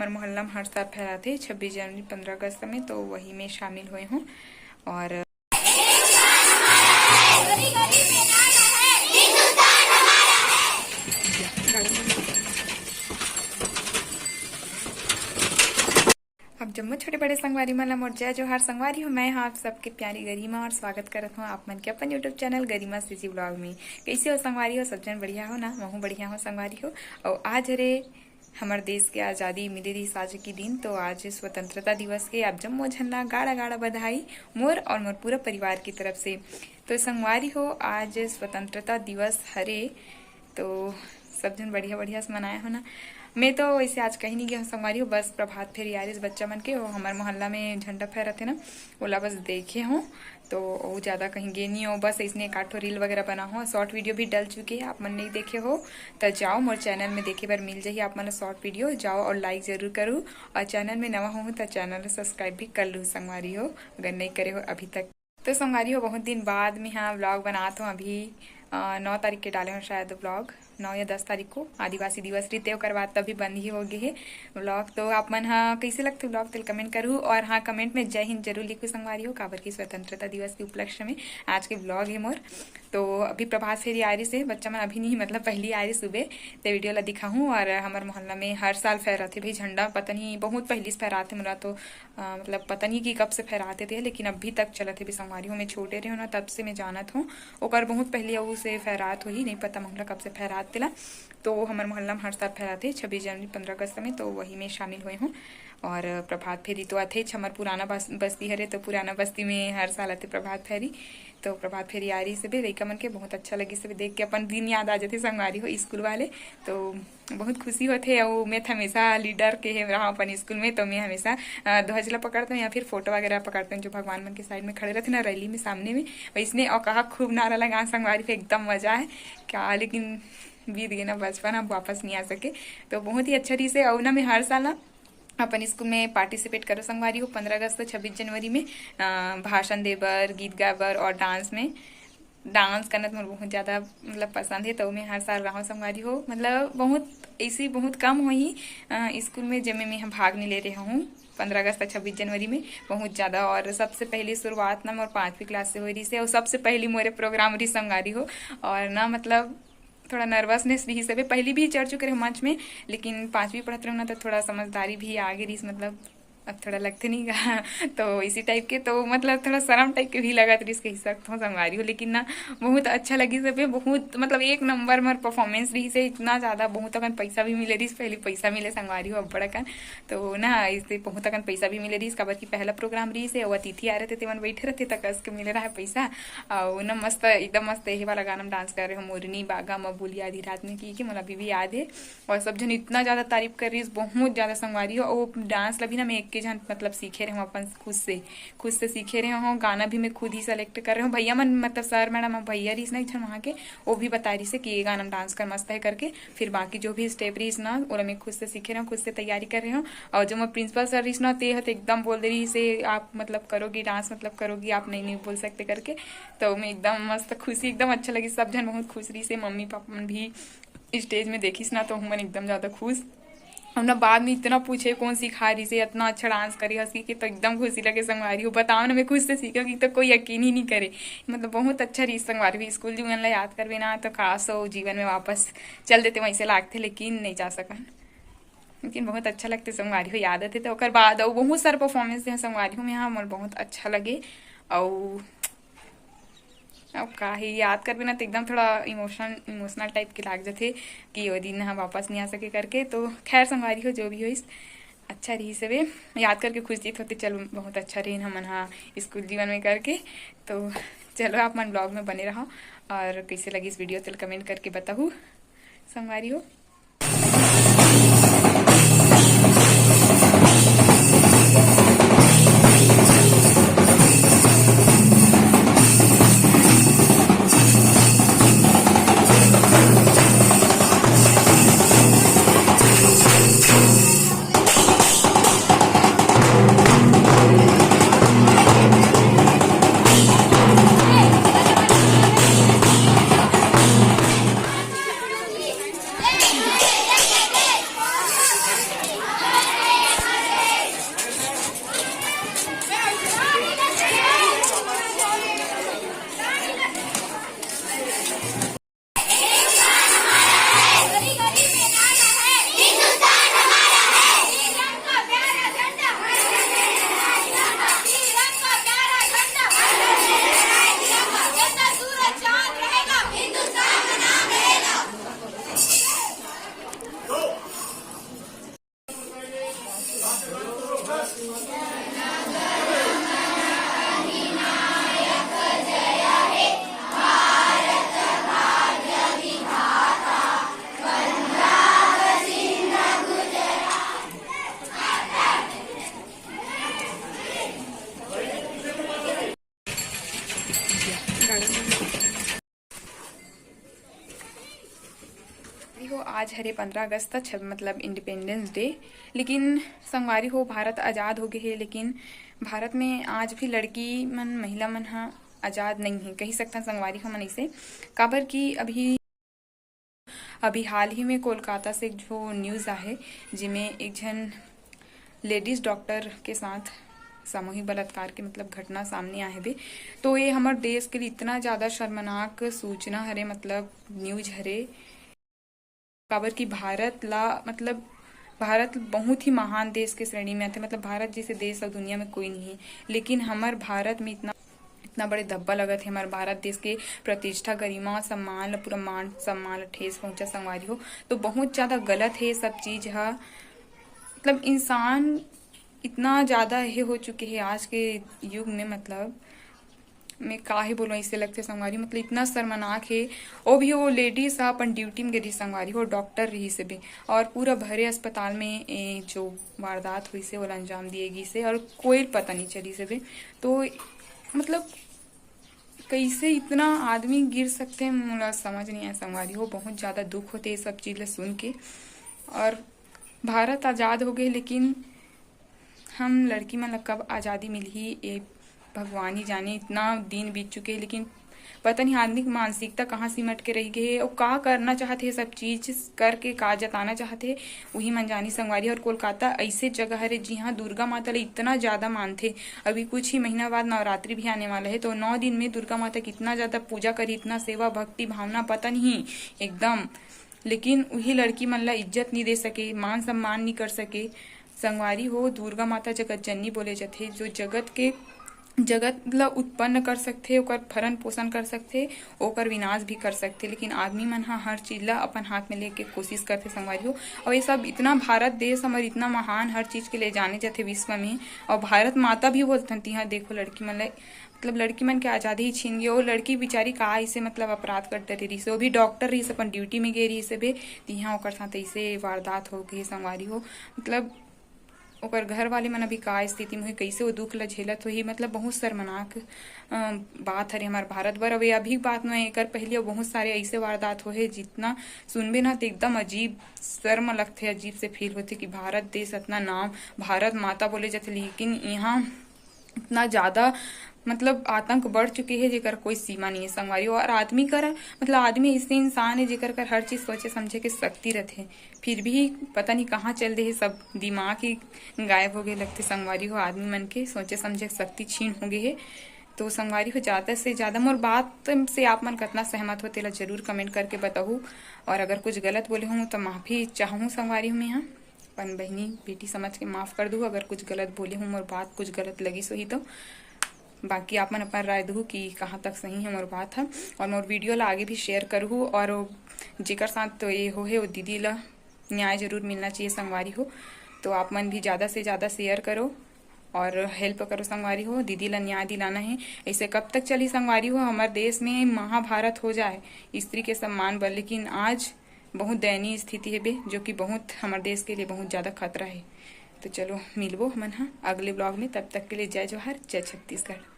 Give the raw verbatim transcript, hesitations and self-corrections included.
हमर मोहल्ला में हर साल फहराथे छब्बीस जनवरी, पंद्रह अगस्त में, तो वही में शामिल होए हूँ। और अब जम्मो छोटे बड़े संगवारी मन ला मोर जय जोहार। संगवारी हो, मैं हाँ आप सबके प्यारी गरिमा और स्वागत करत हूँ आप मन के अपन YouTube चैनल गरिमा सीजी ब्लॉग में। कैसे हो संगवारी हो? सब जन बढ़िया हो ना? महू बढ़िया हो संगवारी हो। और आज हरे हमर देश के आज़ादी मिले रहिस आज के दिन, तो आज स्वतंत्रता दिवस के आप जम्मो झन ला गाड़ा गाड़ा बधाई मोर और मोर पूरा परिवार की तरफ से। तो संगवारी हो, आज स्वतंत्रता दिवस हरे, तो सब जन बढ़िया बढ़िया से मनाए हो ना। मैं तो वैसे आज कहीं नहीं गया हूँ संगवारी हो, बस प्रभात फेरी आ रही बच्चा मन के, वो हमारे मोहल्ला में झंडा फहराथे ना, ओला बस देखे हूँ। तो वो ज़्यादा कहीं गे नहीं हो, बस इसने एक आठ ठो रील वगैरह बना हो, शॉर्ट वीडियो भी डल चुके हैं, आप मन नहीं देखे हो तो जाओ, मोर चैनल में देखे बर मिल जाही आप मन ला शॉर्ट वीडियो, जाओ और लाइक जरूर करूँ। और चैनल में नवा हो तो चैनल सब्सक्राइब भी कर लूँ संगवारी हो, अगर नहीं करे हो अभी तक। तो संगवारी हो, बहुत दिन बाद में हाँ व्लॉग बनात हूँ। अभी अ, नौ तारीख के डाले हूँ शायद व्लॉग, नौ या दस तारीख को आदिवासी दिवस रहिते, ओकर बाद तभी बंद ही हो गए है व्लॉग। तो आप मन हा कैसे लगते व्लॉग, तेल कमेंट करू। और हाँ, कमेंट में जय हिंद जरूर लिखू संगवारी हो, काबर की स्वतंत्रता दिवस के उपलक्ष्य में आज के व्लॉग है मोर। तो अभी प्रभात फेरी आ रही से, बच्चा मन अभी नहीं, मतलब पहली आ रही सुबह, ते वीडियो ला दिखाहूँ। और हमारे मोहल्ला में हर साल फहराथे भाई झंडा, पता नहीं बहुत पहली से फहराथे, मोला तो अ, मतलब पता नहीं कि कब से फहराते थे, लेकिन अभी तक चलत हे। भी संगवारी हो, मैं छोटे रहे हो ना, तब से मैं जानत हूँ। ओकर बहुत पहले अऊ से फहरात होही, नहीं पता मोला कब से फहरात तेला। तो हमर मोहल्ला में हर साल फहराते छब्बीस जनवरी, पंद्रह अगस्त में, तो वही में शामिल हुए हूँ। और प्रभात फेरी तो आथे, हमर पुराना बस-, बस्ती हरे, तो पुराना बस्ती में हर साल आथे प्रभात फेरी। तो प्रभात फेरी आ रही से भी लइका मन के बहुत अच्छा लगी, सब देख के अपन दिन याद आ जाते संगवारी हो, स्कूल वाले। तो बहुत खुशी होथे। अउ मैं हमेशा लीडर के हे रहा अपन स्कूल में, तो मैं हमेशा अ, ध्वज ला पकड़ते हूँ या फिर फोटो वगैरह पकड़ते हूँ, जो भगवान मन के साइड में खड़े रहते ना रैली में सामने में, वैसने। और कहा खूब नारा लगा संगवारी, फिर एकदम मजा है क्या। लेकिन बीत गए ना बचपन, अब वापस नहीं आ सके। तो बहुत ही अच्छा रही से। और ना मैं हर साल ना अपन स्कूल में पार्टिसिपेट करो संगवारी हो, पंद्रह अगस्त, छब्बीस जनवरी में अ, भाषण दे बर, गीत गाए बर और डांस में। डांस करना तो मोर बहुत ज़्यादा मतलब पसंद है, तो मैं हर साल रहूँ संगवारी हो। मतलब बहुत ऐसी बहुत कम हुई अ, स्कूल में जेमे मैं भाग नहीं ले रहे हूँ पंद्रह अगस्त, छब्बीस जनवरी में बहुत ज़्यादा। और सबसे पहली शुरुआत ना मोर पाँचवीं क्लास से हो रही से, और सबसे पहली मोरे प्रोग्राम रही संगवारी हो। और ना मतलब थोड़ा नर्वसनेस रही सब, पहली भी चढ़ चुके रहे मंच में, लेकिन पाँचवीं पढ़त रहे ना तो थोड़ा समझदारी भी आगे रही, मतलब अब थोड़ा लगते नहीं गा। तो इसी टाइप के, तो मतलब थोड़ा शर्म टाइप के भी लगत रही, कही सकते हो संगवारी हो। लेकिन ना बहुत अच्छा लगी सब, बहुत मतलब एक नंबर मोर परफॉर्मेंस रही से, इतना ज़्यादा बहुत अकन पैसा भी मिले रही, पहले पैसा मिले संगवारी हो अब्बड़ अकन। तो ना इससे बहुत अकन पैसा भी मिले रही, काबर की पहला प्रोग्राम रही से, वो अतिथि आ रहे थे, तेमन बैठे रहते तक कस के मिले रहा पैसा। और ना मस्त, एकदम मस्त यही वाला गाना में डांस कर रहे हो, मोरनी बागा म बोलिया आधी रात में की, कि मोला अभी भी याद है। और सब जन इतना ज़्यादा तारीफ कर रही, बहुत ज़्यादा संगवारी हो। और वो डांस ला भी ना मैं एक के जन मतलब सीखे रहे हूँ अपन खुद से, खुद से सीखे रहे हूँ। गाना भी मैं खुद ही सेलेक्ट कर रहे हूँ। भैया मन मतलब सर मैडम भैया रही ना एक जन वहाँ के, वो भी बता रही से कि ये गाना में डांस कर मस्त है करके। फिर बाकी जो भी स्टेप रही ना, वो मैं खुद से सीखे रहे हूँ, खुद से तैयारी कर रहे हूँ। और जो मैं प्रिंसिपल सर रही ना, ते ह तो एकदम बोल दे रही से आप मतलब करोगी डांस, मतलब करोगी आप, नहीं नहीं बोल सकते करके। तो मैं एकदम मस्त खुशी, एकदम अच्छा लगी, सब जन बहुत खुश रही से, मम्मी पापा मन भी स्टेज में देखिस ना तो हमन एकदम ज़्यादा खुश। और ना बाद में इतना पूछे कौन सिखा रही से, इतना अच्छा डांस करी हंसी के, तो एकदम खुशी लगे संगवारी हो। बताओ ना, मैं खुद से सीखा कि तो कोई यकीन ही नहीं करे। मतलब बहुत अच्छा रही संगवारी हो। स्कूल जीवन ला याद करबे ना तो काश हो जीवन में वापस चल देते, वैसे लागते, लेकिन नहीं जा सकन। लेकिन बहुत अच्छा लगते संगवारी हो, याद आते तो ओकर बाद अउ बहुत सारे परफॉर्मेंस दे संगवारी हो, मैं हाँ मोर बहुत अच्छा लगे। और अब का ही याद करबे ना तो एकदम थोड़ा इमोशन इमोशनल टाइप के लाग जाथे कि वो दिन ह वापस नहीं आ सके करके। तो खैर संगवारी हो, जो भी होइस अच्छा रही सबे, याद करके खुशी होते, चल बहुत अच्छा रही हमन हा स्कूल जीवन में करके। तो चलो आप मन ब्लॉग में बने रहो और कैसे लगी इस वीडियो तेल कमेंट करके बताहू संगवारी हो। आज हरे पंद्रह अगस्त, छ-, मतलब इंडिपेंडेंस डे। लेकिन संगवारी हो, भारत आजाद हो गए हे, लेकिन भारत में आज भी लड़की मन, महिला मन ह आजाद नहीं है, कही सकथन संगवारी हो मन इसे। काबर कि अभी, अभी हाल ही में कोलकाता से एक जो न्यूज़ आहे, जिमे एक झन लेडीज डॉक्टर के साथ सामूहिक बलात्कार के, मतलब, घटना सामने आए हवे। तो ये हमर देश के लिए इतना ज़्यादा शर्मनाक सूचना हरे, मतलब, न्यूज हरे। काबर कि भारत ला, मतलब, भारत बहुत ही महान देश के श्रेणी में आथे। मतलब, भारत जैसे देश अब दुनिया में कोई नहीं है, लेकिन हमर भारत में इतना, इतना बड़े धब्बा लगत है। हमर भारत देश के प्रतिष्ठा, गरिमा, सम्मान ला, पूरा मान सम्मान ला ठेस पहुँचा, संगवारी हो। तो बहुत ज़्यादा गलत है ये सब चीज़ ह। मतलब, इंसान इतना ज़्यादा हे हो चुके हे आज के युग में, मतलब, मैं काहे बोलूँ, ऐसे लगथे संगवारी, मतलब, इतना शर्मनाक हे। वो भी, वो लेडीज ह अपन ड्यूटी में गे रही संगवारी हो, डॉक्टर रही से भी, और पूरा भरे अस्पताल में ए, जो वारदात हुई से, वो अंजाम दिए गई से, और कोई पता नहीं चली से भी। तो, मतलब, कैसे इतना आदमी गिर सकते हैं, मोला समझ नहीं आया संगवारी हो। बहुत ज़्यादा दुख होते ये सब चीज़ ला सुन के। और भारत आज़ाद हो गए, लेकिन हम लड़की मन ला कब आज़ादी मिलही, ये भगवान ही जाने। इतना दिन बीत चुके हैं, लेकिन पता नहीं आदमी की मानसिकता कहाँ सिमट के रह गए है और का करना चाहते हैं, सब चीज़ करके का जताना चाहते हैं, वही मन जानी संगवारी। और कोलकाता ऐसे जगह हरे, जिहाँ दुर्गा माता ला इतना ज़्यादा मानथे। अभी कुछ ही महीना बाद नवरात्रि भी आने वाला है, तो नौ दिन में दुर्गा माता की इतना ज़्यादा पूजा करी, इतना सेवा, भक्ति, भावना, पता नहीं एकदम। लेकिन वही लड़की मन ला इज्जत नहीं दे सके, मान सम्मान नहीं कर सके। संगवारी हो, दुर्गा माता जगत जननी बोले जाथे, जो जगत के, जगत ला उत्पन्न कर सकथे, ओकर भरण पोषण कर सकथे, ओकर विनाश भी कर सकथे, लेकिन आदमी मन ह हर चीज ला अपन हाथ में लेके कोशिश करथे संगवारी हो। और ये सब इतना, भारत देश हमर इतना महान, हर चीज के लिए जाने जाथे विश्व में। और भारत माता भी बोलथन, तिहा देखो लड़की मन ला, मतलब, लड़की मन के आजादी ही छीन गए। वो लड़की बेचारी का ऐसे, मतलब, अपराध कर डरे रही से, वो भी डॉक्टर रही से, अपन ड्यूटी में गए रही से बे, तिहा ओकर साथ ऐसे वारदात हो गई संगवारी हो। मतलब, ओकर घर वाले मन अभी का स्थिति में होही, कैसे वो दुख ल झेलत होही, मतलब, बहुत शर्मनाक, अ, बात हरे हमार भारत बर। अब ये अभी बात में, एकर पहले बहुत सारे ऐसे वारदात होहे, जितना सुनबे ना, तो एकदम अजीब, शर्म लगथे, अजीब से फील होथे कि भारत देश, इतना नाम भारत माता बोले जाथे, लेकिन यहाँ इतना ज़्यादा, मतलब, आतंक बढ़ चुके हे, जेकर कोई सीमा नहीं है संगवारी हो। और आदमी कर, मतलब, आदमी ऐसे इंसान है, जेकर कर हर चीज़ सोचे समझे के शक्ति रहथे, फिर भी पता नहीं कहाँ चल दे हे, सब दिमाग ही गायब हो गए लगथे संगवारी हो। आदमी मन के सोचे समझे के शक्ति छीन हो गए हे। तो संगवारी हो, ज़्यादा से ज़्यादा मोर बात से आप मन कतना सहमत हो, तेला जरूर कमेंट करके बताहू। और अगर कुछ गलत बोले हूँ, तो माफ़ी चाहूँ संगवारी हो, मैं यहाँ अपन बहिनी बेटी समझ के माफ़ कर दूँ, अगर कुछ गलत बोले हूँ, मोर बात कुछ गलत लगिस होही तो। बाकी आप मन अपन राय दहू कि कहाँ तक सही है मोर बात ह। और मोर वीडियो ला आगे भी शेयर करहू, और जेकर साथ तो ये होहे, वो दीदी ला न्याय जरूर मिलना चाहिए संगवारी हो। तो आप मन भी ज़्यादा से ज़्यादा शेयर करो और हेल्प करो संगवारी हो, दीदी ला न्याय दिलाना है। ऐसे कब तक चली संगवारी हो? हमारे देश में महाभारत हो जाए स्त्री के सम्मान बर, लेकिन आज बहुत दयनीय स्थिति है बे, जो कि बहुत हमारे देश के लिए बहुत ज़्यादा खतरा है। तो चलो, मिलबो हमन ह अगले ब्लॉग में। तब तक के लिए जय जोहार, जय छत्तीसगढ़।